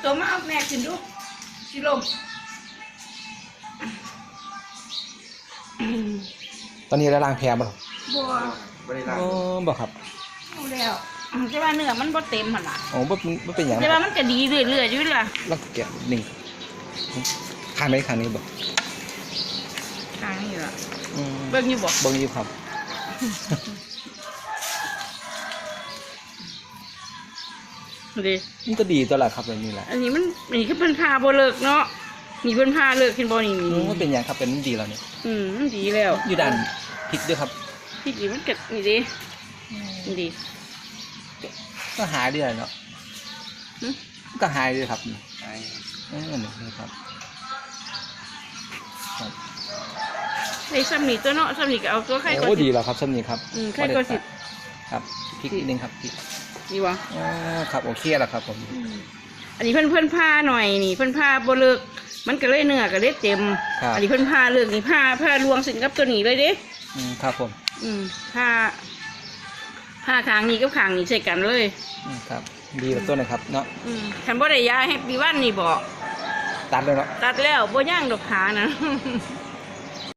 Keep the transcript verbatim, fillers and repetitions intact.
ตัวมาเอาแม่ขึ้นดู สิลม ตอนนี้เราล้างแผลบ่ล่ะ บัว บ่ได้ล้าง อ๋อ บ่ครับ เอาแล้ว แต่ว่าเนื้อมันบ่เต็มหั่นล่ะ อ๋อ บ่ บ่เป็นหยัง แต่ว่ามันก็ดีเรื่อยๆอยู่ล่ะ ลองแกะหนึ่ง ข้างไหน ข้างนี้บ่ ข้างนี้ล่ะ อืม เบิ่งอยู่บ่ เบิ่งอยู่ครับ ดี มันก็ดีตัวละครับแบบนี้แหละ อันนี้มัน อันนี้คือเพิ่นผ่าบ่เลิกเนาะ นี่เพิ่นผ่าเลิก เห็นบ่นี่ อืม มันเป็นหยังครับ เป็นมันดีแล้วเนี่ย อืม มันดีแล้ว อยู่ด้านผิดด้วยครับ ผิดนี่มันก็นี่เด้ อืม นี่ดี ก็หายดีแล้วเนาะ หึ ก็หายดีครับ หาย เออ นี่ครับ ครับ ได้ซ้ำนี่ตัวเนาะ ซ้ำนี่ก็เอาตัวไข่ โอ้ ก่อนสิ ดีแล้วครับ ซ้ำนี่ครับ อืม ไข่ก่อนสิ ครับ พริกนิดนึงครับ พริก นี่วะ อ๋อ ครับ โอเคแล้วครับผม อืม อันนี้เพิ่น เพิ่นผ่าหน่อยนี่ เพิ่นผ่าบ่เลิก มันก็เลยเนื้อก็เลยเต็ม ครับ อันนี้เพิ่นผ่าเลิกนี่ ผ่า ผ่าลวงเส้นกับตัวนี้เลยเด้ อืม ครับผม อืม ผ่า ผ่าข้างนี้กับข้างนี้ใส่กันเลย อืม ครับ ดีแล้วตัวนะครับเนาะ อืม คันบ่ได้ยาแฮปปี้วันนี่บ่ ตัดเลยเนาะ ตัดแล้ว บ่ย่างดอกขานะ